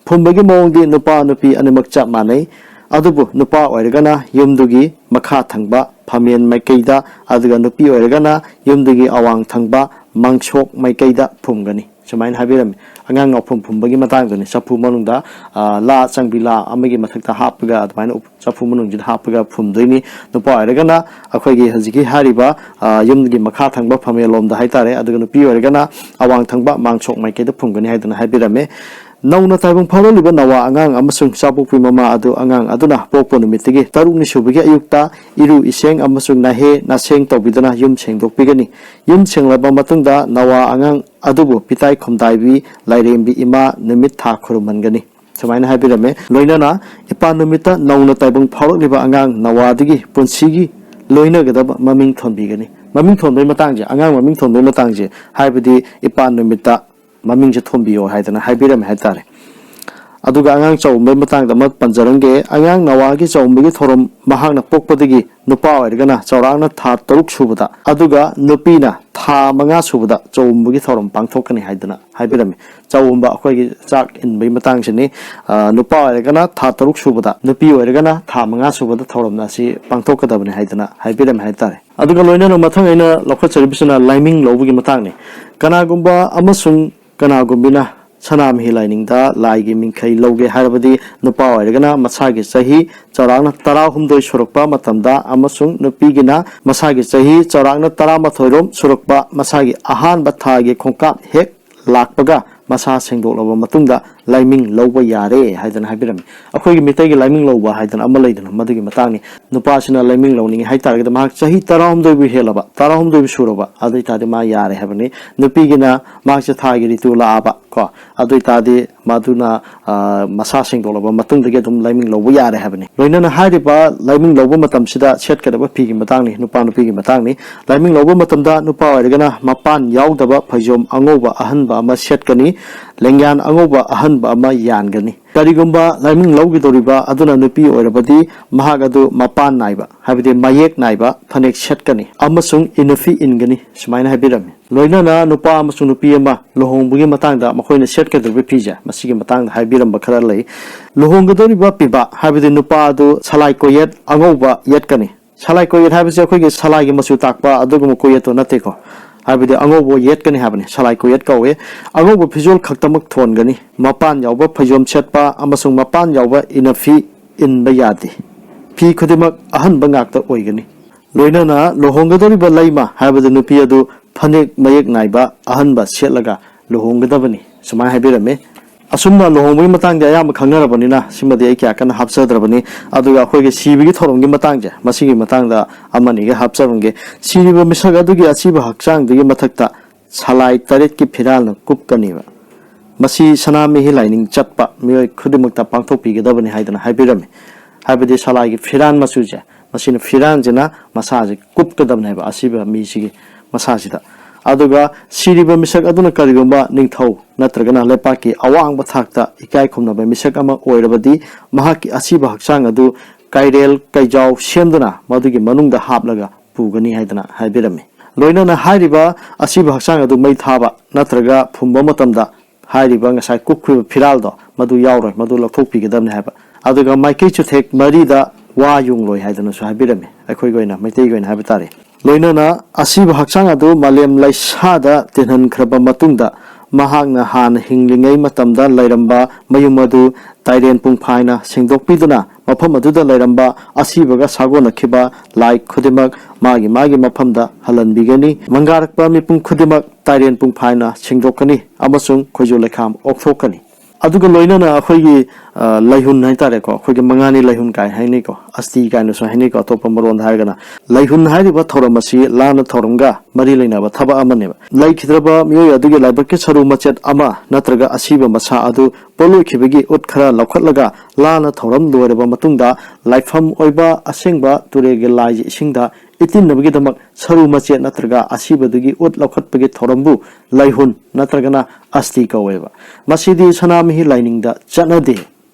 ꯐꯨꯝꯕꯒꯤ ꯃꯑꯣꯡꯗꯤ ꯅꯨꯄꯥ ꯅꯨꯄꯤ ꯑꯅꯤꯃꯛ ꯆꯞ ꯃꯥꯟꯅꯩ꯫ ꯑꯗꯨꯕꯨ ꯅꯨꯄꯥ ꯑꯣꯏꯔꯒꯅ ꯌꯨꯝꯗꯨꯒꯤ ꯃꯈꯥ ꯊꯪꯕ ꯐꯝꯃꯦꯟ ꯃꯥꯏꯀꯩꯗ, ꯑꯗꯨꯒ ꯅꯨꯄꯤ ꯑꯣꯏꯔꯒꯅ ꯌꯨꯝꯗꯨꯒꯤ ꯑꯋꯥꯡ ꯊꯪꯕ ꯃꯥꯡꯁꯣꯛ ꯃꯥꯏꯀꯩꯗ ꯐꯨꯝꯒꯅꯤ꯫ ꯁꯨꯃꯥꯏꯅ ꯍꯥꯏꯕꯤꯔꯝꯃꯤ꯫ ꯑꯉꯥꯡ ꯅꯥꯎꯐꯝ ꯐꯨꯝꯕꯒꯤ ꯃꯇꯥꯡꯗꯅꯤ꯫ ꯆꯐꯨ ꯃꯅꯨꯡꯗ, ꯑ, ꯂꯥ ꯆꯪꯕꯤ ꯂꯥ ꯑꯃꯒꯤ ꯃꯊꯛꯇ ꯍꯥꯞꯄꯒ, ꯑꯗꯨꯃꯥꯏꯅ ꯎꯞ-, ꯆꯐꯨ ꯃꯅꯨꯡꯁꯤꯗ ꯍꯥꯞꯄꯒ ꯐꯨꯝꯗꯣꯏꯅꯤ꯫ ꯅꯨꯄꯥ ꯑꯣꯏꯔꯒꯅ ꯑꯩꯈꯣꯏꯒꯤ ꯍꯧꯖꯤꯛꯀꯤ ꯍꯥꯏꯔꯤꯕ, ꯑ, ꯌꯨꯝꯒꯤ ꯃꯈꯥ ꯊꯪꯕ ꯐꯝꯃꯦꯟꯂꯣꯝꯗ ꯍꯥꯏꯇꯥꯔꯦ, ꯑꯗꯨꯒ ꯅꯨꯄꯤ ꯑꯣꯏꯔꯒꯅ ꯑꯋꯥꯡ ꯊꯪꯕ ꯃꯥꯡꯁꯣꯛ ꯃꯥꯏꯀꯩꯗ ꯐꯨꯝꯒꯅꯤ ꯍꯥꯏꯗꯅ ꯍꯥꯏꯕꯤꯔꯝꯃꯦ꯫ ꯅꯧꯅ ꯇꯥꯏꯕꯪ ꯐꯥꯎꯔꯛꯂꯤꯕ ꯅꯋꯥ ꯑꯉꯥꯡ ꯑꯃꯁꯨꯡ ꯆꯥꯕꯣꯛꯄꯤ ꯃꯃꯥ ꯑꯗꯨ ꯑꯉꯥꯡ ꯑꯗꯨꯅ ꯄꯣꯛꯄ ꯅꯨꯃꯤꯠꯇꯒꯤ ꯇꯔꯨꯛꯅꯤ ꯁꯨꯕꯒꯤ ꯑꯌꯨꯛꯇ ꯏꯔꯨ ꯏꯁꯦꯡ ꯑꯃꯁꯨꯡ ꯅꯥꯍꯦ ꯅꯥꯁꯦꯡ ꯇꯧꯕꯤꯗꯨꯅ ꯌꯨꯝ ꯁꯦꯡꯗꯣꯛꯄꯤꯒꯅꯤ꯫ ꯌꯨꯝ ꯁꯦꯡꯂꯕ ꯃꯇꯨꯡꯗ ꯅꯋꯥ ꯑꯉꯥꯡ ꯑꯗꯨꯕꯨ ꯄꯤꯇꯥꯏ ꯈꯨꯝꯗꯥꯏꯕꯤ ꯂꯥꯏꯔꯦꯝꯕꯤ ꯏꯃꯥ ꯅꯨꯃꯤꯠ ꯊꯥ ꯈꯨꯔꯨꯝꯍꯟꯒꯅꯤ꯫ ꯁꯨꯃꯥꯏꯅ ꯍꯥꯏꯕꯤꯔꯝꯃꯦ꯫ ꯂꯣꯏꯅꯅ ꯏꯄꯥ ꯅꯨꯃꯤꯠꯇ ꯅꯧꯅ ꯇꯥꯏꯕꯪ ꯐꯥꯎꯔꯛꯂꯤꯕ ꯑꯉꯥꯡ ꯅꯋꯥꯗꯒꯤ ꯄꯨꯟꯁꯤꯒꯤ ꯂꯣꯏꯅꯒꯗꯕ ꯃꯃꯤꯡ ꯊꯣꯟꯕꯤꯒꯅꯤ꯫ ꯃꯃꯤꯡ ꯊꯣꯟꯕꯒꯤ ꯃꯇꯥꯡꯁꯦ, ꯑꯉꯥꯡ ꯃꯃꯤꯡ ꯊꯣꯟꯕꯒꯤ ꯃꯇꯥꯡꯁꯦ, ꯍꯥꯏꯕꯗꯤ ꯏꯄꯥ ꯅꯨꯃꯤꯠꯇ ꯃꯃꯤꯡꯁꯦ ꯊꯣꯟꯕꯤꯌꯣ ꯍꯥꯏꯗꯅ ꯍꯥꯏꯕꯤꯔꯝꯃꯦ ꯍꯥꯏꯇꯥꯔꯦ꯫ ꯑꯗꯨꯒ ꯑꯉꯥꯡ ꯆꯥꯎꯝꯕꯒꯤ ꯃꯇꯥꯡꯗ ꯑꯃ ꯄꯟꯖꯔꯝꯒꯦ꯫ ꯑꯉꯥꯡ ꯅꯋꯥꯒꯤ ꯆꯥꯎꯝꯕꯒꯤ ꯊꯧꯔꯝ ꯃꯍꯥꯛꯅ ꯄꯣꯛꯄꯗꯒꯤ ꯅꯨꯄꯥ ꯑꯣꯏꯔꯒꯅ ꯆꯥꯎꯔꯥꯛꯅ ꯊꯥ ꯇꯔꯨꯛ ꯁꯨꯕꯗ, ꯑꯗꯨꯒ ꯅꯨꯄꯤꯅ ꯊꯥ ꯃꯉꯥ ꯁꯨꯕꯗ ꯆꯥꯎꯝꯕꯒꯤ ꯊꯧꯔꯝ ꯄꯥꯡꯊꯣꯛꯀꯅꯤ ꯍꯥꯏꯗꯅ ꯍꯥꯏꯕꯤꯔꯝꯃꯤ꯫ ꯆꯥꯎꯝꯕ ꯑꯩꯈꯣꯏꯒꯤ ꯆꯥꯛ ꯏꯟꯕꯒꯤ ꯃꯇꯥꯡꯁꯤꯅꯤ꯫ ꯑ, ꯅꯨꯄꯥ ꯑꯣꯏꯔꯒꯅ ꯊꯥ ꯇꯔꯨꯛ ꯁꯨꯕꯗ, ꯅꯨꯄꯤ ꯑꯣꯏꯔꯒꯅ ꯊꯥ ꯃꯉꯥ ꯁꯨꯕꯗ ꯊꯧꯔꯝ ꯑꯁꯤ ꯄꯥꯡꯊꯣꯛꯀꯗꯕꯅꯤ ꯍꯥꯏꯗꯅ ꯍꯥꯏꯕꯤꯔꯝꯃꯦ ꯍꯥꯏꯇꯥꯔꯦ꯫ ꯑꯗꯨꯒ ꯂꯣꯏꯅꯅ ꯃꯊꯪ ꯑꯩꯅ ꯂꯧꯈꯠꯆꯔꯤꯕꯁꯤꯅ ꯂꯥꯏꯃꯤꯡ ꯂꯧꯕꯒꯤ ꯃꯇꯥꯡꯅꯤ꯫ ꯀꯅꯥꯒꯨꯝꯕ ꯑꯃꯁꯨꯡ ꯀꯅꯥꯒꯨꯝꯕꯤꯅ ꯁꯅꯥꯃꯍꯤ ꯂꯥꯏꯅꯤꯡꯗ ꯂꯥꯏꯒꯤ ꯃꯤꯡꯈꯩ ꯂꯧꯒꯦ ꯍꯥꯏꯔꯕꯗꯤ, ꯅꯨꯄꯥ ꯑꯣꯏꯔꯒꯅ ꯃꯁꯥꯒꯤ ꯆꯍꯤ ꯆꯥꯎꯔꯥꯛꯅ ꯇꯔꯥꯍꯨꯝꯗꯣꯏ ꯁꯨꯔꯛꯄ ꯃꯇꯝꯗ ꯑꯃꯁꯨꯡ ꯅꯨꯄꯤꯒꯤꯅ ꯃꯁꯥꯒꯤ ꯆꯍꯤ ꯆꯥꯎꯔꯥꯛꯅ ꯇꯔꯥꯃꯥꯊꯣꯏꯔꯣꯝ ꯁꯨꯔꯛꯄ, ꯃꯁꯥꯒꯤ ꯑꯍꯥꯟꯕ ꯊꯥꯒꯤ ꯈꯣꯡꯀꯥꯞ ꯍꯦꯛ ꯂꯥꯛꯄꯒ ꯃꯁꯥ ꯁꯦꯡꯗꯣꯛꯂꯕ ꯃꯇꯨꯡꯗ ꯂꯥꯏꯃꯤꯡ ꯂꯧꯕ ꯌꯥꯔꯦ ꯍꯥꯏꯗꯅ ꯍꯥꯏꯕꯤꯔꯝꯃꯤ꯫ ꯑꯩꯈꯣꯏꯒꯤ ꯃꯤꯇꯩꯒꯤ ꯂꯥꯏꯃꯤꯡ ꯂꯧꯕ ꯍꯥꯏꯗꯅ ꯑꯃ ꯂꯩꯗꯅ, ꯃꯗꯨꯒꯤ ꯃꯇꯥꯡꯅꯤ꯫ ꯅꯨꯄꯥꯁꯤꯅ ꯂꯥꯏꯃꯤꯡ ꯂꯧꯅꯤꯡꯉꯤ ꯍꯥꯏꯇꯥꯔꯒꯗꯤ, ꯃꯍꯥꯛ ꯆꯍꯤ ꯇꯔꯥꯍꯨꯝꯗꯣꯏꯕꯨ ꯍꯦꯜꯂꯕ, ꯇꯔꯥꯍꯨꯝꯗꯣꯏꯕꯨ ꯁꯨꯔꯕ, ꯑꯗꯨ ꯑꯣꯏꯇꯥꯔꯗꯤ ꯃꯥ ꯌꯥꯔꯦ ꯍꯥꯏꯕꯅꯤ꯫ ꯅꯨꯄꯤꯒꯤꯅ ꯃꯍꯥꯛꯁꯦ ꯊꯥꯒꯤ ꯔꯤꯇꯨ ꯂꯥꯛꯑꯕ ꯀꯣ, ꯑꯗꯨ ꯑꯣꯏꯇꯥꯔꯗꯤ ꯃꯗꯨꯅ, ꯑ, ꯃꯁꯥ ꯁꯦꯡꯗꯣꯛꯂꯕ ꯃꯇꯨꯡꯗꯒꯤ ꯑꯗꯨꯝ ꯂꯥꯏꯃꯤꯡ ꯂꯧꯕ ꯌꯥꯔꯦ ꯍꯥꯏꯕꯅꯤ꯫ ꯂꯣꯏꯅꯅ ꯍꯥꯏꯔꯤꯕ ꯂꯥꯏꯃꯤꯡ ꯂꯧꯕ ꯃꯇꯝꯁꯤꯗ ꯁꯦꯠꯀꯗꯕ ꯐꯤꯒꯤ ꯃꯇꯥꯡꯅꯤ, ꯅꯨꯄꯥ ꯅꯨꯄꯤꯒꯤ ꯃꯇꯥꯡꯅꯤ꯫ ꯂꯥꯏꯃꯤꯡ ꯂꯧꯕ ꯃꯇꯝꯗ ꯅꯨꯄꯥ ꯑꯣꯏꯔꯒꯅ ꯃꯄꯥꯟ ꯌꯥꯎꯗꯕ ꯐꯩꯖꯣꯝ ꯑꯉꯧꯕ ꯑꯍꯟꯕ ꯑꯃ ꯁꯦꯠꯀꯅꯤ, ꯂꯦꯡꯌꯥꯟ ꯑꯉꯧꯕ ꯑꯍꯟꯕ ꯑꯃ ꯌꯥꯟꯒꯅꯤ꯫ ꯀꯔꯤꯒꯨꯝꯕ ꯂꯥꯏꯃꯤꯡ ꯂꯧꯒꯗꯧꯔꯤꯕ ꯑꯗꯨꯅ ꯅꯨꯄꯤ ꯑꯣꯏꯔꯕꯗꯤ, ꯃꯍꯥꯛ ꯑꯗꯨ ꯃꯄꯥꯟ ꯅꯥꯏꯕ, ꯍꯥꯏꯕꯗꯤ ꯃꯌꯦꯛ ꯅꯥꯏꯕ ꯐꯅꯦꯛ ꯁꯦꯠꯀꯅꯤ ꯑꯃꯁꯨꯡ ꯏꯅꯐꯤ ꯏꯟꯒꯅꯤ, ꯁꯨꯃꯥꯏꯅ ꯍꯥꯏꯕꯤꯔꯝꯃꯤ꯫ ꯂꯣꯏꯅꯅ ꯅꯨꯄꯥ ꯑꯃꯁꯨꯡ ꯅꯨꯄꯤ ꯑꯃ ꯂꯨꯍꯣꯡꯕꯒꯤ ꯃꯇꯥꯡꯗ ꯃꯈꯣꯏꯅ ꯁꯦꯠꯀꯗꯧꯔꯤꯕ ꯐꯤꯁꯦ, ꯃꯁꯤꯒꯤ ꯃꯇꯥꯡꯗ ꯍꯥꯏꯕꯤꯔꯝꯕ ꯈꯔ ꯂꯩ꯫ ꯂꯨꯍꯣꯡꯒꯗꯧꯔꯤꯕ ꯄꯤꯕ, ꯍꯥꯏꯕꯗꯤ ꯅꯨꯄꯥ ꯑꯗꯨ ꯁꯂꯥꯏ ꯀꯣꯌꯦꯠ ꯑꯉꯧꯕ ꯌꯦꯠꯀꯅꯤ꯫ ꯁꯂꯥꯏ ꯀꯣꯌꯦꯠ ꯍꯥꯏꯕꯁꯤ ꯑꯩꯈꯣꯏꯒꯤ ꯁꯂꯥꯏꯒꯤ ꯃꯆꯨ ꯇꯥꯛꯄ ꯑꯗꯨꯒꯨꯝꯕ ꯀꯣꯌꯦꯠꯇꯣ ꯅꯠꯇꯦꯀꯣ, ꯍꯥꯏꯕꯗꯤ ꯑꯉꯧꯕ ꯌꯦꯠꯀꯅꯤ ꯍꯥꯏꯕꯅꯤ, ꯁꯂꯥꯏ ꯀꯣꯌꯦꯠ ꯀꯧꯏ꯫ ꯑꯉꯧꯕ ꯐꯤꯖꯣꯜ ꯈꯛꯇꯃꯛ ꯊꯣꯟꯒꯅꯤ, ꯃꯄꯥꯟ ꯌꯥꯎꯕ ꯐꯩꯖꯣꯝ ꯁꯦꯠꯄ ꯑꯃꯁꯨꯡ ꯃꯄꯥꯟ ꯌꯥꯎꯕ ꯏꯅꯐꯤ ꯏꯟꯕ ꯌꯥꯗꯦ꯫ ꯐꯤ ꯈꯨꯗꯤꯡꯃꯛ ꯑꯍꯟꯕ ꯉꯥꯛꯇ ꯑꯣꯏꯒꯅꯤ꯫ ꯂꯣꯏꯅꯅ ꯂꯨꯍꯣꯡꯒꯗꯧꯔꯤꯕ ꯂꯩꯃ, ꯍꯥꯏꯕꯗꯤ ꯅꯨꯄꯤ ꯑꯗꯨ, ꯐꯅꯦꯛ ꯃꯌꯦꯛ ꯅꯥꯏꯕ ꯑꯍꯟꯕ ꯁꯦꯠꯂꯒ ꯂꯨꯍꯣꯡꯒꯗꯕꯅꯤ, ꯁꯨꯃꯥꯏꯅ ꯍꯥꯏꯕꯤꯔꯝꯃꯤ꯫ ꯑꯁꯨꯝꯅ ꯂꯨꯍꯣꯡꯕꯒꯤ ꯃꯇꯥꯡꯗꯤ ꯑꯌꯥꯝꯕ ꯈꯪꯅꯔꯕꯅꯤꯅ ꯁꯤꯃꯗꯤ ꯑꯩ ꯀꯌꯥ ꯀꯟꯅ ꯍꯥꯞꯆꯗ꯭ꯔꯕꯅꯤ꯫ ꯑꯗꯨꯒ ꯑꯩꯈꯣꯏꯒꯤ ꯁꯤꯕꯒꯤ ꯊꯧꯔꯝꯒꯤ ꯃꯇꯥꯡꯁꯦ, ꯃꯁꯤꯒꯤ ꯃꯇꯥꯡꯗ ꯑꯃꯅꯤꯒ ꯍꯥꯞꯆꯔꯝꯒꯦ꯫ ꯁꯤꯔꯤꯕ ꯃꯤꯁꯛ ꯑꯗꯨꯒꯤ ꯑꯁꯤꯕ ꯍꯛꯆꯥꯡꯗꯨꯒꯤ ꯃꯊꯛꯇ ꯁꯂꯥꯏ ꯇꯔꯦꯠꯀꯤ ꯐꯤꯔꯥꯜꯅ ꯀꯨꯞꯀꯅꯤꯕ꯫ ꯃꯁꯤ ꯁꯅꯥꯃꯍꯤ ꯂꯥꯏꯅꯤꯡ ꯆꯠꯄ ꯃꯤꯑꯣꯏ ꯈꯨꯗꯤꯡꯃꯛꯇ ꯄꯥꯡꯊꯣꯛꯄꯤꯒꯗꯕꯅꯤ ꯍꯥꯏꯗꯅ ꯍꯥꯏꯕꯤꯔꯝꯃꯤ꯫ ꯍꯥꯏꯕꯗꯤ ꯁꯂꯥꯏꯒꯤ ꯐꯤꯔꯥꯟ ꯃꯆꯨꯁꯦ, ꯃꯁꯤꯅ, ꯐꯤꯔꯥꯟꯁꯤꯅ ꯃꯁꯥꯁꯦ ꯀꯨꯞꯀꯗꯕꯅꯦꯕ ꯑꯁꯤꯕ ꯃꯤꯁꯤꯒꯤ ꯃꯁꯥꯁꯤꯗ꯫ ꯑꯗꯨꯒ ꯁꯤꯔꯤꯕ ꯃꯤꯁꯛ ꯑꯗꯨꯅ ꯀꯔꯤꯒꯨꯝꯕ ꯅꯤꯡꯊꯧ ꯅꯠꯇ꯭ꯔꯒꯅ ꯂꯩꯄꯥꯛꯀꯤ ꯑꯋꯥꯡꯕ ꯊꯥꯛꯇ ꯏꯀꯥꯏ ꯈꯨꯝꯅꯕ ꯃꯤꯁꯛ ꯑꯃ ꯑꯣꯏꯔꯕꯗꯤ, ꯃꯍꯥꯛꯀꯤ ꯑꯁꯤꯕ ꯍꯛꯆꯥꯡ ꯑꯗꯨ ꯀꯥꯏꯔꯦꯜ ꯀꯩꯖꯥꯎ ꯁꯦꯝꯗꯨꯅ ꯃꯗꯨꯒꯤ ꯃꯅꯨꯡꯗ ꯍꯥꯞꯂꯒ ꯄꯨꯒꯅꯤ ꯍꯥꯏꯗꯅ ꯍꯥꯏꯕꯤꯔꯝꯃꯤ꯫ ꯂꯣꯏꯅꯅ ꯍꯥꯏꯔꯤꯕ ꯑꯁꯤꯕ ꯍꯛꯆꯥꯡ ꯑꯗꯨ ꯃꯩ ꯊꯥꯕ ꯅꯠꯇ꯭ꯔꯒ ꯐꯨꯝꯕ ꯃꯇꯝꯗ ꯍꯥꯏꯔꯤꯕ ꯉꯁꯥꯏ ꯀꯨꯞꯈꯤꯕ ꯐꯤꯔꯥꯜꯗꯣ ꯃꯗꯨ ꯌꯥꯎꯔꯣꯏ, ꯃꯗꯨ ꯂꯧꯊꯣꯛꯄꯤꯒꯗꯕꯅꯤ ꯍꯥꯏꯕ꯫ ꯑꯗꯨꯒ ꯃꯥꯏꯀꯩ ꯆꯨꯊꯦꯛ ꯃꯔꯤꯗ ꯋꯥ ꯌꯨꯡꯂꯣꯏ ꯍꯥꯏꯗꯅꯁꯨ ꯍꯥꯏꯕꯤꯔꯝꯃꯤ, ꯑꯩꯈꯣꯏꯒꯤ ꯑꯣꯏꯅ, ꯃꯩꯇꯩꯒꯤ ꯑꯣꯏꯅ ꯍꯥꯏꯕ ꯇꯥꯔꯦ꯫ ꯂꯣꯏꯅꯅ ꯑꯁꯤꯕ ꯍꯛꯆꯥꯡ ꯑꯗꯨ ꯃꯥꯂꯦꯝ ꯂꯩꯁꯥꯗ ꯇꯤꯟꯍꯟꯈ꯭ꯔꯕ ꯃꯇꯨꯡꯗ, ꯃꯍꯥꯛꯅ ꯍꯥꯟꯅ ꯍꯤꯡꯂꯤꯉꯩ ꯃꯇꯝꯗ ꯂꯩꯔꯝꯕ ꯃꯌꯨꯝ ꯑꯗꯨ ꯇꯥꯏꯔꯦꯟ ꯄꯨꯡꯐꯥꯏꯅ ꯁꯦꯡꯗꯣꯛꯄꯤꯗꯨꯅ, ꯃꯐꯝ ꯑꯗꯨꯗ ꯂꯩꯔꯝꯕ ꯑꯁꯤꯕꯒ ꯁꯥꯒꯣꯟꯅꯈꯤꯕ ꯂꯥꯏ ꯈꯨꯗꯤꯡꯃꯛ ꯃꯥꯒꯤ ꯃꯥꯒꯤ ꯃꯐꯝꯗ ꯍꯜꯍꯟꯕꯤꯒꯅꯤ꯫ ꯃꯪꯒꯥꯔꯛꯄ ꯃꯤꯄꯨꯝ ꯈꯨꯗꯤꯡꯃꯛ ꯇꯥꯏꯔꯦꯟ ꯄꯨꯡꯐꯥꯏꯅ ꯁꯦꯡꯗꯣꯛꯀꯅꯤ ꯑꯃꯁꯨꯡ ꯈꯣꯏꯖꯨ ꯂꯩꯈꯥꯝ ꯑꯣꯛꯊꯣꯛꯀꯅꯤ꯫ ꯑꯗꯨꯒ ꯂꯣꯏꯅꯅ ꯑꯩꯈꯣꯏꯒꯤ, ꯑ, ꯂꯩꯍꯨꯟ ꯍꯥꯏꯇꯥꯔꯦꯀꯣ, ꯑꯩꯈꯣꯏꯒꯤ ꯃꯉꯥꯅꯤ ꯂꯩꯍꯨꯟ ꯀꯥꯏ ꯍꯥꯏꯅꯩꯀꯣ, ꯑꯁꯇꯤ ꯀꯥꯏꯅꯁꯨ ꯍꯥꯏꯅꯩꯀꯣ ꯑꯇꯣꯞꯄ ꯃꯔꯣꯟꯗ ꯍꯥꯏꯔꯒꯅ꯫ ꯂꯩꯍꯨꯟ ꯍꯥꯏꯔꯤꯕ ꯊꯧꯔꯝ ꯑꯁꯤ ꯂꯥꯟꯅ ꯊꯧꯔꯝꯒ ꯃꯔꯤ ꯂꯩꯅꯕ ꯊꯕꯛ ꯑꯃꯅꯦꯕ꯫ ꯂꯩꯈꯤꯗ꯭ꯔꯕ ꯃꯤꯑꯣꯏ ꯑꯗꯨꯒꯤ ꯂꯥꯏꯕꯛꯀꯤ ꯁꯔꯨ ꯃꯆꯦꯠ ꯑꯃ ꯅꯠꯇ꯭ꯔꯒ ꯑꯁꯤꯕ ꯃꯁꯥ ꯑꯗꯨ ꯄꯣꯠꯂꯣꯏꯈꯤꯕꯒꯤ ꯎꯠ ꯈꯔ ꯂꯧꯈꯠꯂꯒ ꯂꯥꯟꯅ ꯊꯧꯔꯝ ꯂꯣꯏꯔꯕ ꯃꯇꯨꯡꯗ ꯂꯥꯏꯐꯝ ꯑꯣꯏꯕ ꯑꯁꯦꯡꯕ ꯇꯨꯔꯦꯜꯒꯤ ꯂꯥꯏꯒꯤ ꯏꯁꯤꯡꯗ ꯏꯇꯤꯟꯅꯕꯒꯤꯗꯃꯛ ꯁꯔꯨ ꯃꯆꯦꯠ ꯅꯠꯇ꯭ꯔꯒ ꯑꯁꯤꯕꯗꯨꯒꯤ ꯎꯠ ꯂꯧꯈꯠꯄꯒꯤ ꯊꯧꯔꯝꯕꯨ ꯂꯩꯍꯨꯟ ꯅꯠꯇ꯭ꯔꯒꯅ ꯑꯁꯇꯤ ꯀꯧꯋꯦꯕ꯫ ꯃꯁꯤꯗꯤ ꯁꯅꯥꯃꯍꯤ ꯂꯥꯏꯅꯤꯡꯗ ꯆꯠꯅꯗꯦ꯫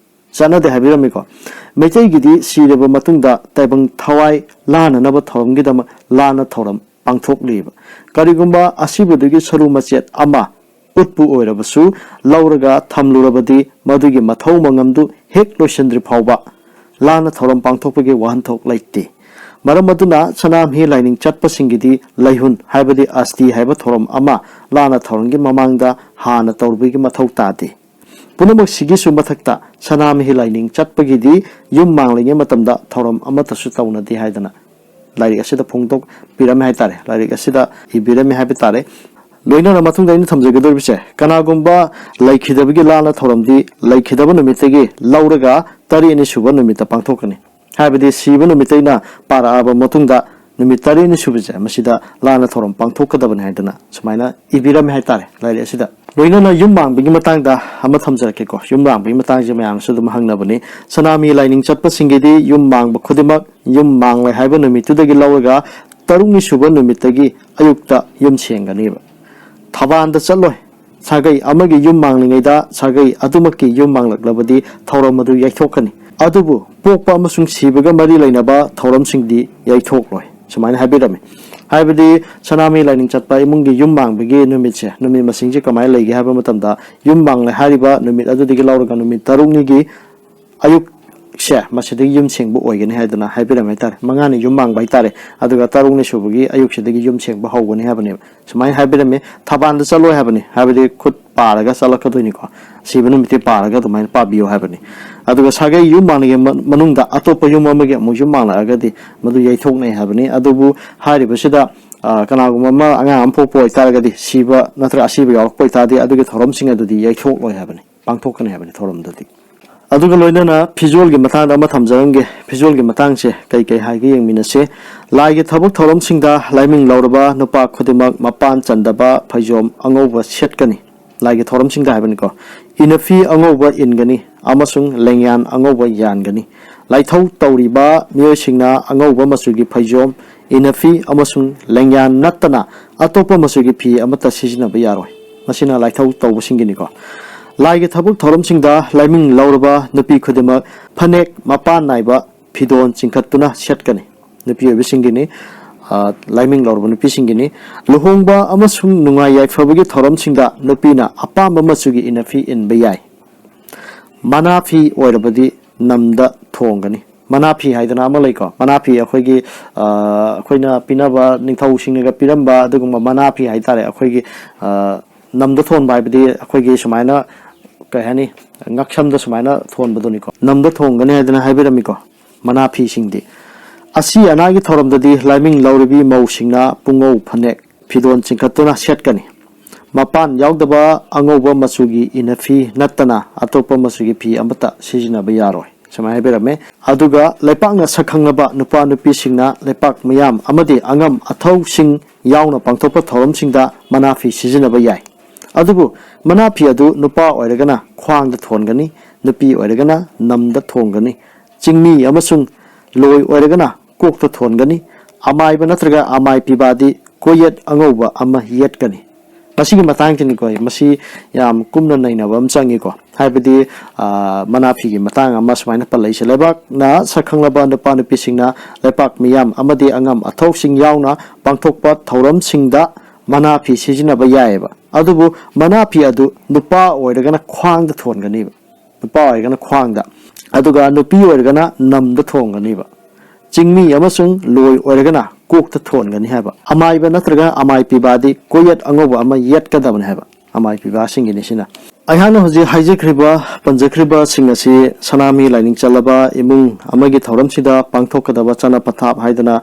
ꯆꯠꯅꯗꯦ ꯍꯥꯏꯕꯤꯔꯝꯃꯤꯀꯣ꯫ ꯃꯩꯇꯩꯒꯤꯗꯤ ꯁꯤꯔꯕ ꯃꯇꯨꯡꯗ ꯇꯥꯏꯕꯪ ꯊꯋꯥꯏ ꯂꯥꯟꯅꯅꯕ ꯊꯧꯔꯝꯒꯤꯗꯃꯛ ꯂꯥꯟꯅ ꯊꯧꯔꯝ ꯄꯥꯡꯊꯣꯛꯂꯤꯕ꯫ ꯀꯔꯤꯒꯨꯝꯕ ꯑꯁꯤꯕꯗꯨꯒꯤ ꯁꯔꯨ ꯃꯆꯦꯠ ꯑꯃ ꯎꯠꯄꯨ ꯑꯣꯏꯔꯕꯁꯨ ꯂꯧꯔꯒ ꯊꯝꯂꯨꯔꯕꯗꯤ ꯃꯗꯨꯒꯤ ꯃꯊꯧ ꯃꯉꯝꯗꯨ ꯍꯦꯛ ꯂꯣꯏꯁꯤꯟꯗ꯭ꯔꯤ ꯐꯥꯎꯕ ꯂꯥꯟꯅ ꯊꯧꯔꯝ ꯄꯥꯡꯊꯣꯛꯄꯒꯤ ꯋꯥꯍꯟꯊꯣꯛ ꯂꯩꯇꯦ꯫ ꯃꯔꯝ ꯑꯗꯨꯅ ꯁꯅꯥꯃꯍꯤ ꯂꯥꯏꯅꯤꯡ ꯆꯠꯄꯁꯤꯡꯒꯤꯗꯤ ꯂꯩꯍꯨꯟ ꯍꯥꯏꯕꯗꯤ ꯑꯁꯇꯤ ꯍꯥꯏꯕ ꯊꯧꯔꯝ ꯑꯃ ꯂꯥꯟꯅ ꯊꯧꯔꯝꯒꯤ ꯃꯃꯥꯡꯗ ꯍꯥꯟꯅ ꯇꯧꯔꯨꯕꯒꯤ ꯃꯊꯧ ꯇꯥꯗꯦ꯫ ꯄꯨꯝꯅꯃꯛꯁꯤꯒꯤꯁꯨ ꯃꯊꯛꯇ ꯁꯅꯥꯃꯍꯤ ꯂꯥꯏꯅꯤꯡ ꯆꯠꯄꯒꯤꯗꯤ ꯌꯨꯝ ꯃꯥꯡꯂꯤꯉꯩ ꯃꯇꯝꯗ ꯊꯧꯔꯝ ꯑꯃꯠꯇꯁꯨ ꯇꯧꯅꯗꯦ ꯍꯥꯏꯗꯅ ꯂꯥꯏꯔꯤꯛ ꯑꯁꯤꯗ ꯐꯣꯡꯗꯣꯛꯄꯤꯔꯝꯃꯦ ꯍꯥꯏꯇꯥꯔꯦ, ꯂꯥꯏꯔꯤꯛ ꯑꯁꯤꯗ ꯏꯕꯤꯔꯝꯃꯦ ꯍꯥꯏꯕ ꯇꯥꯔꯦ꯫ ꯂꯣꯏꯅꯅ ꯃꯇꯨꯡꯗ ꯑꯩꯅ ꯊꯝꯖꯒꯗꯧꯔꯤꯕꯁꯦ, ꯀꯅꯥꯒꯨꯝꯕ ꯂꯩꯈꯤꯗꯕꯒꯤ ꯂꯥꯟꯅ ꯊꯧꯔꯝꯗꯤ ꯂꯩꯈꯤꯗꯕ ꯅꯨꯃꯤꯠꯇꯒꯤ ꯂꯧꯔꯒ ꯇꯔꯦꯠꯅꯤ ꯁꯨꯕ ꯅꯨꯃꯤꯠꯇ ꯄꯥꯡꯊꯣꯛꯀꯅꯤ꯫ ꯍꯥꯏꯕꯗꯤ ꯁꯤꯕ ꯅꯨꯃꯤꯠꯇꯩꯅ ꯄꯥꯔꯛꯑꯕ ꯃꯇꯨꯡꯗ ꯅꯨꯃꯤꯠ ꯇꯔꯦꯠꯅꯤ ꯁꯨꯕꯁꯦ ꯃꯁꯤꯗ ꯂꯥꯟꯅ ꯊꯧꯔꯝ ꯄꯥꯡꯊꯣꯛꯀꯗꯕꯅꯤ ꯍꯥꯏꯗꯅ ꯁꯨꯃꯥꯏꯅ ꯏꯕꯤꯔꯝꯃꯦ ꯍꯥꯏꯇꯥꯔꯦ ꯂꯥꯏꯔꯤꯛ ꯑꯁꯤꯗ꯫ ꯂꯣꯏꯅꯅ ꯌꯨꯝ ꯃꯥꯡꯕꯒꯤ ꯃꯇꯥꯡꯗ ꯑꯃ ꯊꯝꯖꯔꯛꯀꯦꯀꯣ꯫ ꯌꯨꯝ ꯃꯥꯡꯕꯒꯤ ꯃꯇꯥꯡꯁꯦ ꯃꯌꯥꯝꯅꯁꯨ ꯑꯗꯨꯝ ꯍꯪꯅꯕꯅꯤ꯫ ꯁꯅꯥꯃꯍꯤ ꯂꯥꯏꯅꯤꯡ ꯆꯠꯄꯁꯤꯡꯒꯤꯗꯤ ꯌꯨꯝ ꯃꯥꯡꯕ ꯈꯨꯗꯤꯡꯃꯛ ꯌꯨꯝ ꯃꯥꯡꯂꯦ ꯍꯥꯏꯕ ꯅꯨꯃꯤꯠꯇꯨꯗꯒꯤ ꯂꯧꯔꯒ ꯇꯔꯨꯛꯅꯤ ꯁꯨꯕ ꯅꯨꯃꯤꯠꯇꯒꯤ ꯑꯌꯨꯛꯇ ꯌꯨꯝ ꯁꯦꯡꯒꯅꯦꯕ꯫ ꯊꯕꯥꯟꯗ ꯆꯠꯂꯣꯏ꯫ ꯁꯥꯒꯩ ꯑꯃꯒꯤ ꯌꯨꯝ ꯃꯥꯡꯂꯤꯉꯩꯗ ꯁꯥꯒꯩ ꯑꯗꯨꯃꯛꯀꯤ ꯌꯨꯝ ꯃꯥꯡꯂꯛꯂꯕꯗꯤ ꯊꯧꯔꯝ ꯑꯗꯨ ꯌꯩꯊꯣꯛꯀꯅꯤ꯫ ꯑꯗꯨꯕꯨ ꯄꯣꯛꯄ ꯑꯃꯁꯨꯡ ꯁꯤꯕꯒ ꯃꯔꯤ ꯂꯩꯅꯕ ꯊꯧꯔꯝꯁꯤꯡꯗꯤ ꯌꯩꯊꯣꯛꯂꯣꯏ꯫ ꯁꯨꯃꯥꯏꯅ ꯍꯥꯏꯕꯤꯔꯝꯃꯤ꯫ ꯍꯥꯏꯕꯗꯤ ꯁꯅꯥꯃꯍꯤ ꯂꯥꯏꯅꯤꯡ ꯆꯠꯄ ꯏꯃꯨꯡꯒꯤ ꯌꯨꯝ ꯃꯥꯡꯕꯒꯤ ꯅꯨꯃꯤꯠꯁꯦ, ꯅꯨꯃꯤꯠ ꯃꯁꯤꯡꯁꯦ ꯀꯃꯥꯏꯅ ꯂꯩꯒꯦ ꯍꯥꯏꯕ ꯃꯇꯝꯗ, ꯌꯨꯝ ꯃꯥꯡꯂꯦ ꯍꯥꯏꯔꯤꯕ ꯅꯨꯃꯤꯠ ꯑꯗꯨꯗꯒꯤ ꯂꯧꯔꯒ ꯅꯨꯃꯤꯠ ꯇꯔꯨꯛꯅꯤꯒꯤ ꯑꯌꯨꯛꯁꯦ ꯃꯁꯤꯗꯒꯤ ꯌꯨꯝ ꯁꯦꯡꯕ ꯑꯣꯏꯒꯅꯤ ꯍꯥꯏꯗꯅ ꯍꯥꯏꯕꯤꯔꯝꯃꯦ ꯍꯥꯏꯇꯥꯔꯦ꯫ ꯃꯉꯥꯅꯤ ꯌꯨꯝ ꯃꯥꯡꯕ ꯍꯥꯏꯇꯥꯔꯦ꯫ ꯑꯗꯨꯒ ꯇꯔꯨꯛꯅꯤ ꯁꯨꯕꯒꯤ ꯑꯌꯨꯛꯁꯤꯗꯒꯤ ꯌꯨꯝ ꯁꯦꯡꯕ ꯍꯧꯒꯅꯤ ꯍꯥꯏꯕꯅꯦꯕ꯫ ꯁꯨꯃꯥꯏꯅ ꯍꯥꯏꯕꯤꯔꯝꯃꯤ, ꯊꯕꯥꯟꯗ ꯆꯠꯂꯣꯏ ꯍꯥꯏꯕꯅꯤ, ꯍꯥꯏꯕꯗꯤ ꯈꯨꯠ ꯄꯥꯔꯒ ꯆꯠꯂꯛꯀꯗꯣꯏꯅꯤꯀꯣ꯫ ꯁꯤꯕ ꯅꯨꯃꯤꯠꯇꯤ ꯄꯥꯔꯒ ꯑꯗꯨꯃꯥꯏꯅ ꯄꯥꯕꯤꯌꯨ ꯍꯥꯏꯕꯅꯤ꯫ ꯑꯗꯨꯒ ꯁꯥꯒꯩ ꯌꯨꯝ ꯃꯥꯡꯂꯤꯉꯩ ꯃ-, ꯃꯅꯨꯡꯗ ꯑꯇꯣꯞꯄ ꯌꯨꯝ ꯑꯃꯒꯤ ꯑꯃꯨꯛ ꯌꯨꯝ ꯃꯥꯡꯂꯛꯑꯒꯗꯤ ꯃꯗꯨ ꯌꯩꯊꯣꯛꯅꯩ ꯍꯥꯏꯕꯅꯤ꯫ ꯑꯗꯨꯕꯨ ꯍꯥꯏꯔꯤꯕꯁꯤꯗ, ꯑ, ꯀꯅꯥꯒꯨꯝꯕ ꯑꯃ ꯑꯉꯥꯡ ꯑꯃ ꯄꯣꯛꯄ ꯑꯣꯏꯇꯥꯔꯒꯗꯤ, ꯁꯤꯕ ꯅꯠꯇ꯭ꯔꯒ ꯑꯁꯤꯕ ꯌꯥꯎꯔꯛꯄ ꯑꯣꯏꯇꯥꯔꯗꯤ ꯑꯗꯨꯒꯤ ꯊꯧꯔꯝꯁꯤꯡ ꯑꯗꯨꯗꯤ ꯌꯩꯊꯣꯛꯂꯣꯏ ꯍꯥꯏꯕꯅꯤ꯫ ꯄꯥꯡꯊꯣꯛꯀꯅꯤ ꯍꯥꯏꯕꯅꯤ ꯊꯧꯔꯝꯗꯨꯗꯤ꯫ ꯑꯗꯨꯒ ꯂꯣꯏꯅꯅ ꯐꯤꯖꯣꯜꯒꯤ ꯃꯇꯥꯡꯗ ꯑꯃ ꯊꯝꯖꯔꯝꯒꯦ꯫ ꯐꯤꯖꯣꯜꯒꯤ ꯃꯇꯥꯡꯁꯦ ꯀꯩ ꯀꯩ ꯍꯥꯏꯒꯦ ꯌꯦꯡꯃꯤꯟꯅꯁꯦ꯫ ꯂꯥꯏꯒꯤ ꯊꯕꯛ ꯊꯧꯔꯝꯁꯤꯡꯗ ꯂꯥꯏꯃꯤꯡ ꯂꯧꯔꯕ ꯅꯨꯄꯥ ꯈꯨꯗꯤꯡꯃꯛ ꯃꯄꯥꯟ ꯆꯟꯗꯕ ꯐꯩꯖꯣꯝ ꯑꯉꯧꯕ ꯁꯦꯠꯀꯅꯤ꯫ ꯂꯥꯏꯒꯤ ꯊꯧꯔꯝꯁꯤꯡꯗ ꯍꯥꯏꯕꯅꯤꯀꯣ꯫ ꯏꯅꯐꯤ ꯑꯉꯧꯕ ꯏꯟꯒꯅꯤ ꯑꯃꯁꯨꯡ ꯂꯦꯡꯌꯥꯟ ꯑꯉꯧꯕ ꯌꯥꯟꯒꯅꯤ꯫ ꯂꯥꯏꯊꯧ ꯇꯧꯔꯤꯕ ꯃꯤꯑꯣꯏꯁꯤꯡꯅ ꯑꯉꯧꯕ ꯃꯆꯨꯒꯤ ꯐꯩꯖꯣꯝ, ꯏꯅꯐꯤ ꯑꯃꯁꯨꯡ ꯂꯦꯡꯌꯥꯟ ꯅꯠꯇꯅ ꯑꯇꯣꯞꯄ ꯃꯆꯨꯒꯤ ꯐꯤ ꯑꯃꯠꯇ ꯁꯤꯖꯤꯟꯅꯕ ꯌꯥꯔꯣꯏ꯫ ꯃꯁꯤꯅ ꯂꯥꯏꯊꯧ ꯇꯧꯕꯁꯤꯡꯒꯤꯅꯤꯀꯣ꯫ ꯂꯥꯏꯒꯤ ꯊꯕꯛ ꯊꯧꯔꯝꯁꯤꯡꯗ ꯂꯥꯏꯃꯤꯡ ꯂꯧꯔꯕ ꯅꯨꯄꯤ ꯈꯨꯗꯤꯡꯃꯛ ꯐꯅꯦꯛ ꯃꯄꯥꯟ ꯅꯥꯏꯕ ꯐꯤꯗꯣꯟ ꯆꯤꯡꯈꯠꯇꯨꯅ ꯁꯦꯠꯀꯅꯤ꯫ ꯅꯨꯄꯤ ꯑꯣꯏꯕꯁꯤꯡꯒꯤꯅꯤ, ꯑ, ꯂꯥꯏꯃꯤꯡ ꯂꯧꯔꯕ ꯅꯨꯄꯤꯁꯤꯡꯒꯤꯅꯤ꯫ ꯂꯨꯍꯣꯡꯕ ꯑꯃꯁꯨꯡ ꯅꯨꯡꯉꯥꯏ ꯌꯥꯏꯐꯕꯒꯤ ꯊꯧꯔꯝꯁꯤꯡꯗ ꯅꯨꯄꯤꯅ ꯑꯄꯥꯝꯕ ꯃꯆꯨꯒꯤ ꯏꯅꯐꯤ ꯏꯟꯕ ꯌꯥꯏ꯫ ꯃꯅꯥ ꯐꯤ ꯑꯣꯏꯔꯕꯗꯤ ꯅꯝꯗ ꯊꯣꯡꯒꯅꯤ꯫ ꯃꯅꯥ ꯐꯤ ꯍꯥꯏꯗꯅ ꯑꯃ ꯂꯩꯀꯣ꯫ ꯃꯅꯥ ꯐꯤ ꯑꯩꯈꯣꯏꯒꯤ, ꯑ, ꯑꯩꯈꯣꯏꯅ ꯄꯤꯅꯕ, ꯅꯤꯡꯊꯧꯁꯤꯡꯅꯒ ꯄꯤꯔꯝꯕ ꯑꯗꯨꯒꯨꯝꯕ ꯃꯅꯥ ꯐꯤ ꯍꯥꯏꯇꯥꯔꯦ꯫ ꯑꯩꯈꯣꯏꯒꯤ, ꯑ, ꯅꯝꯗ ꯊꯣꯟꯕ ꯍꯥꯏꯕꯗꯤ ꯑꯩꯈꯣꯏꯒꯤ ꯁꯨꯃꯥꯏꯅ, ꯀꯩ ꯍꯥꯏꯅꯤ, ꯉꯛꯁꯝꯗ ꯁꯨꯃꯥꯏꯅ ꯊꯣꯟꯕꯗꯨꯅꯤꯀꯣ꯫ ꯅꯝꯗ ꯊꯣꯡꯒꯅꯤ ꯍꯥꯏꯗꯅ ꯍꯥꯏꯕꯤꯔꯝꯃꯤꯀꯣ꯫ ꯃꯅꯥ ꯐꯤꯁꯤꯡꯗꯤ꯫ ꯑꯁꯤ ꯑꯅꯥꯒꯤ ꯊꯧꯔꯝꯗꯗꯤ ꯂꯥꯏꯃꯤꯡ ꯂꯧꯔꯤꯕꯤ ꯃꯧꯁꯤꯡꯅ ꯄꯨꯡꯉꯧ ꯐꯅꯦꯛ ꯐꯤꯗꯣꯟ ꯆꯤꯡꯈꯠꯇꯨꯅ ꯁꯦꯠꯀꯅꯤ꯫ ꯃꯄꯥꯟ ꯌꯥꯎꯗꯕ ꯑꯉꯧꯕ ꯃꯆꯨꯒꯤ ꯏꯅꯐꯤ ꯅꯠꯇꯅ ꯑꯇꯣꯞꯄ ꯃꯆꯨꯒꯤ ꯐꯤ ꯑꯃꯠꯇ ꯁꯤꯖꯤꯟꯅꯕ ꯌꯥꯔꯣꯏ꯫ ꯁꯨꯃꯥꯏꯅ ꯍꯥꯏꯕꯤꯔꯝꯃꯦ꯫ ꯑꯗꯨꯒ ꯂꯩꯄꯥꯛꯅ ꯁꯛꯈꯪꯂꯕ ꯅꯨꯄꯥ ꯅꯨꯄꯤꯁꯤꯡꯅ ꯂꯩꯄꯥꯛ ꯃꯤꯌꯥꯝ ꯑꯃꯗꯤ ꯑꯉꯝ ꯑꯊꯧꯁꯤꯡ ꯌꯥꯎꯅ ꯄꯥꯡꯊꯣꯛꯄ ꯊꯧꯔꯝꯁꯤꯡꯗ ꯃꯅꯥ ꯐꯤ ꯁꯤꯖꯤꯟꯅꯕ ꯌꯥꯏ꯫ ꯑꯗꯨꯕꯨ ꯃꯅꯥ ꯐꯤ ꯑꯗꯨ ꯅꯨꯄꯥ ꯑꯣꯏꯔꯒꯅ ꯈ꯭ꯋꯥꯡꯗ ꯊꯣꯟꯒꯅꯤ, ꯅꯨꯄꯤ ꯑꯣꯏꯔꯒꯅ ꯅꯝꯗ ꯊꯣꯟꯒꯅꯤ꯫ ꯆꯤꯡꯃꯤ ꯑꯃꯁꯨꯡ ꯂꯣꯏ ꯑꯣꯏꯔꯒꯅ ꯀꯣꯛꯇ ꯊꯣꯟꯒꯅꯤ꯫ ꯑꯃꯥꯏꯕ ꯅꯠꯇ꯭ꯔꯒ ꯑꯃꯥꯏ ꯄꯤꯕꯥꯗꯤ ꯀꯣꯌꯦꯠ ꯑꯉꯧꯕ ꯑꯃ ꯌꯦꯠꯀꯅꯤ꯫ ꯃꯁꯤꯒꯤ ꯃꯇꯥꯡꯁꯤꯅꯤꯀꯣ, ꯃꯁꯤ ꯌꯥꯝ ꯀꯨꯞꯅ ꯅꯩꯅꯕ ꯑꯃ ꯆꯪꯉꯤꯀꯣ꯫ ꯍꯥꯏꯕꯗꯤ, ꯑ, ꯃꯅꯥ ꯐꯤꯒꯤ ꯃꯇꯥꯡ ꯑꯃ ꯁꯨꯃꯥꯏꯅ ꯄꯜꯂꯛꯏꯁꯦ꯫ ꯂꯩꯕꯥꯛꯅ ꯁꯛꯈꯪꯂꯕ ꯅꯨꯄꯥ ꯅꯨꯄꯤꯁꯤꯡꯅ ꯂꯩꯄꯥꯛ ꯃꯤꯌꯥꯝ ꯑꯃꯗꯤ ꯑꯉꯝ ꯑꯊꯧꯁꯤꯡ ꯌꯥꯎꯅ ꯄꯥꯡꯊꯣꯛꯄ ꯊꯧꯔꯝꯁꯤꯡꯗ ꯃꯅꯥ ꯐꯤ ꯁꯤꯖꯤꯟꯅꯕ ꯌꯥꯏꯑꯕ꯫ ꯑꯗꯨꯕꯨ ꯃꯅꯥ ꯐꯤ ꯑꯗꯨ ꯅꯨꯄꯥ ꯑꯣꯏꯔꯒꯅ ꯈ꯭ꯋꯥꯡꯗ ꯊꯣꯟꯒꯅꯤꯕ꯫ ꯅꯨꯄꯥ ꯑꯣꯏꯔꯒꯅ ꯈ꯭ꯋꯥꯡꯗ, ꯑꯗꯨꯒ ꯅꯨꯄꯤ ꯑꯣꯏꯔꯒꯅ ꯅꯝꯗ ꯊꯣꯟꯒꯅꯤꯕ꯫ ꯆꯤꯡꯃꯤ ꯑꯃꯁꯨꯡ ꯂꯣꯏ ꯑꯣꯏꯔꯒꯅ ꯀꯣꯛꯇ ꯊꯣꯟꯒꯅꯤ ꯍꯥꯏꯕ꯫ ꯑꯃꯥꯏꯕ ꯅꯠꯇ꯭ꯔꯒ ꯑꯃꯥꯏ ꯄꯤꯕꯥꯗꯤ ꯀꯣꯌꯦꯠ ꯑꯉꯧꯕ ꯑꯃ ꯌꯦꯠꯀꯗꯕꯅꯤ ꯍꯥꯏꯕ꯫ ꯑꯃꯥꯏ ꯄꯤꯕꯥꯁꯤꯡꯒꯤꯅꯤ ꯁꯤꯅ꯫ ꯑꯩꯍꯥꯛꯅ ꯍꯧꯖꯤꯛ ꯍꯥꯏꯖꯈ꯭ꯔꯤꯕ, ꯄꯟꯖꯈ꯭ꯔꯤꯕꯁꯤꯡ ꯑꯁꯤ ꯁꯅꯥꯃꯍꯤ ꯂꯥꯏꯅꯤꯡ ꯆꯠꯂꯕ ꯏꯃꯨꯡ ꯑꯃꯒꯤ ꯊꯧꯔꯝꯁꯤꯗ ꯄꯥꯡꯊꯣꯛꯀꯗꯕ ꯆꯠꯅ ꯄꯊꯥꯞ ꯍꯥꯏꯗꯅ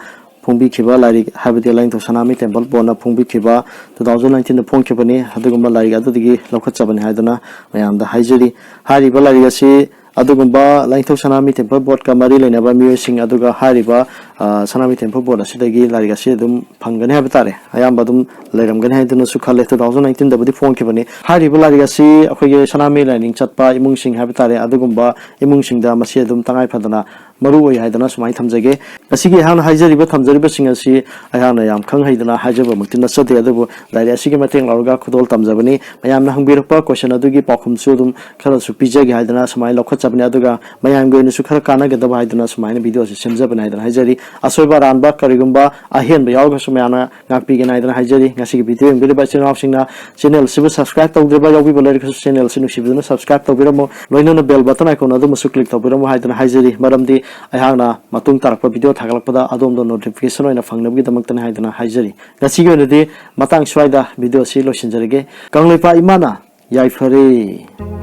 ꯐꯣꯡꯕꯤꯈꯤꯕ ꯂꯥꯏꯔꯤꯛ, ꯍꯥꯏꯕꯗꯤ ꯂꯥꯏꯅꯤꯡꯊꯧ ꯁꯅꯥꯃꯍꯤ ꯇꯦꯝꯄꯜ ꯕꯣꯔꯗꯅ ꯐꯣꯡꯕꯤꯈꯤꯕ two thousand nineteenꯗ ꯐꯣꯡꯈꯤꯕꯅꯤ꯫ ꯑꯗꯨꯒꯨꯝꯕ ꯂꯥꯏꯔꯤꯛ ꯑꯗꯨꯗꯒꯤ ꯂꯧꯈꯠꯆꯕꯅꯤ ꯍꯥꯏꯗꯨꯅ ꯃꯌꯥꯝꯗ ꯍꯥꯏꯖꯔꯤ꯫ ꯍꯥꯏꯔꯤꯕ ꯂꯥꯏꯔꯤꯛ ꯑꯁꯤ ꯑꯗꯨꯒꯨꯝꯕ ꯂꯥꯏꯅꯤꯡꯊꯧ ꯁꯅꯥꯃꯍꯤ ꯇꯦꯝꯄꯜ ꯕꯣꯔꯗꯀ ꯃꯔꯤ ꯂꯩꯅꯕ ꯃꯤꯑꯣꯏꯁꯤꯡ, ꯑꯗꯨꯒ ꯍꯥꯏꯔꯤꯕ, ꯑ, ꯁꯅꯥꯃꯍꯤ ꯇꯦꯝꯄꯜ ꯕꯣꯔꯗ ꯑꯁꯤꯗꯒꯤ ꯂꯥꯏꯔꯤꯛ ꯑꯁꯤ ꯑꯗꯨꯝ ꯐꯪꯒꯅꯤ ꯍꯥꯏꯕ ꯇꯥꯔꯦ꯫ ꯑꯌꯥꯝꯕ ꯑꯗꯨꯝ ꯂꯩꯔꯝꯒꯅꯤ ꯍꯥꯏꯗꯨꯅꯁꯨ ꯈꯜꯂꯦ꯫ Two thousand nineteenꯗꯕꯨꯗꯤ ꯐꯣꯡꯈꯤꯕꯅꯤ꯫ ꯍꯥꯏꯔꯤꯕ ꯂꯥꯏꯔꯤꯛ ꯑꯁꯤ ꯑꯩꯈꯣꯏꯒꯤ ꯁꯅꯥꯃꯍꯤ ꯂꯥꯏꯅꯤꯡ ꯆꯠꯄ ꯏꯃꯨꯡꯁꯤꯡ ꯍꯥꯏꯕ ꯇꯥꯔꯦ, ꯑꯗꯨꯒꯨꯝꯕ ꯏꯃꯨꯡꯁꯤꯡꯗ ꯃꯁꯤ ꯑꯗꯨꯝ ꯇꯉꯥꯏ ꯐꯗꯅ ꯃꯔꯨ ꯑꯣꯏ ꯍꯥꯏꯗꯅ ꯁꯨꯃꯥꯏꯅ ꯊꯝꯖꯒꯦ꯫ ꯉꯁꯤꯒꯤ ꯑꯩꯍꯥꯛꯅ ꯍꯥꯏꯖꯔꯤꯕ, ꯊꯝꯖꯔꯤꯕꯁꯤꯡ ꯑꯁꯤ ꯑꯩꯍꯥꯛꯅ ꯌꯥꯝ ꯈꯪ ꯍꯩꯗꯅ ꯍꯥꯏꯖꯕꯃꯛꯇꯤ ꯅꯠꯆꯗꯦ, ꯑꯗꯨꯕꯨ ꯂꯥꯏꯔꯤꯛ ꯑꯁꯤꯒꯤ ꯃꯇꯦꯡ ꯂꯧꯔꯒ ꯈꯨꯗꯣꯜ ꯇꯝꯖꯕꯅꯤ꯫ ꯃꯌꯥꯝꯅ ꯍꯪꯕꯤꯔꯛꯄ question ꯑꯗꯨꯒꯤ ꯄꯥꯎꯈꯨꯝꯁꯨ ꯑꯗꯨꯝ ꯈꯔꯁꯨ ꯄꯤꯖꯒꯦ ꯍꯥꯏꯗꯅ ꯁꯨꯃꯥꯏꯅ ꯂꯧꯈꯠꯆꯕꯅꯤ, ꯑꯗꯨꯒ ꯃꯌꯥꯝꯒꯤ ꯑꯣꯏꯅꯁꯨ ꯈꯔ ꯀꯥꯟꯅꯒꯗꯕ ꯍꯥꯏꯗꯅ ꯁꯨꯃꯥꯏꯅ video ꯑꯁꯤ ꯁꯦꯝꯖꯕꯅꯤ ꯍꯥꯏꯗꯅ ꯍꯥꯏꯖꯔꯤ꯫ ꯑꯁꯣꯏꯕ ꯑꯔꯥꯟꯕ ꯀꯔꯤꯒꯨꯝꯕ ꯑꯍꯦꯟꯕ ꯌꯥꯎꯔꯒꯁꯨ ꯃꯌꯥꯝꯅ ꯉꯥꯛꯄꯤꯒꯅꯤ ꯍꯥꯏꯗꯅ ꯍꯥꯏꯖꯔꯤ꯫ ꯉꯁꯤꯒꯤ video ꯌꯦꯡꯕꯤꯔꯤꯕ ꯏꯆꯤꯜ ꯏꯅꯥꯎꯁꯤꯡꯅ channel ꯑꯁꯤꯕꯨ subscribe ꯇꯧꯗ꯭ꯔꯤꯕ ꯌꯥꯎꯕꯤꯕ ꯂꯩꯔꯒꯁꯨ channel ꯑꯁꯤ ꯅꯨꯡꯁꯤꯕꯤꯗꯨꯅ subscribe ꯇꯧꯕꯤꯔꯝꯃꯨ, ꯂꯣꯏꯅꯅ bell button icon ꯑꯗꯨꯃꯁꯨ click ꯇꯧꯕꯤꯔꯝꯃꯨ ꯍꯥꯏꯗꯅ ꯍꯥꯏꯖꯔꯤ꯫ ꯃꯔꯝꯗꯤ ꯑꯩꯍꯥꯛꯅ ꯃꯇꯨꯡ ꯇꯥꯔꯛꯄ video ꯊꯥꯒꯠꯂꯛꯄꯗ ꯑꯗꯣꯝꯗ notification ꯑꯣꯏꯅ ꯐꯪꯅꯕꯒꯤꯗꯃꯛꯇꯅꯤ ꯍꯥꯏꯗꯅ ꯍꯥꯏꯖꯔꯤ꯫ ꯉꯁꯤꯒꯤ ꯑꯣꯏꯅꯗꯤ ꯃꯇꯥꯡ ꯁ꯭ꯋꯥꯏꯗ video ꯑꯁꯤ ꯂꯣꯏꯁꯤꯟꯖꯔꯒꯦ꯫ ꯀꯪꯂꯩꯄꯥꯛ ꯏꯃꯥꯅ ꯌꯥꯏꯐꯔꯦ꯫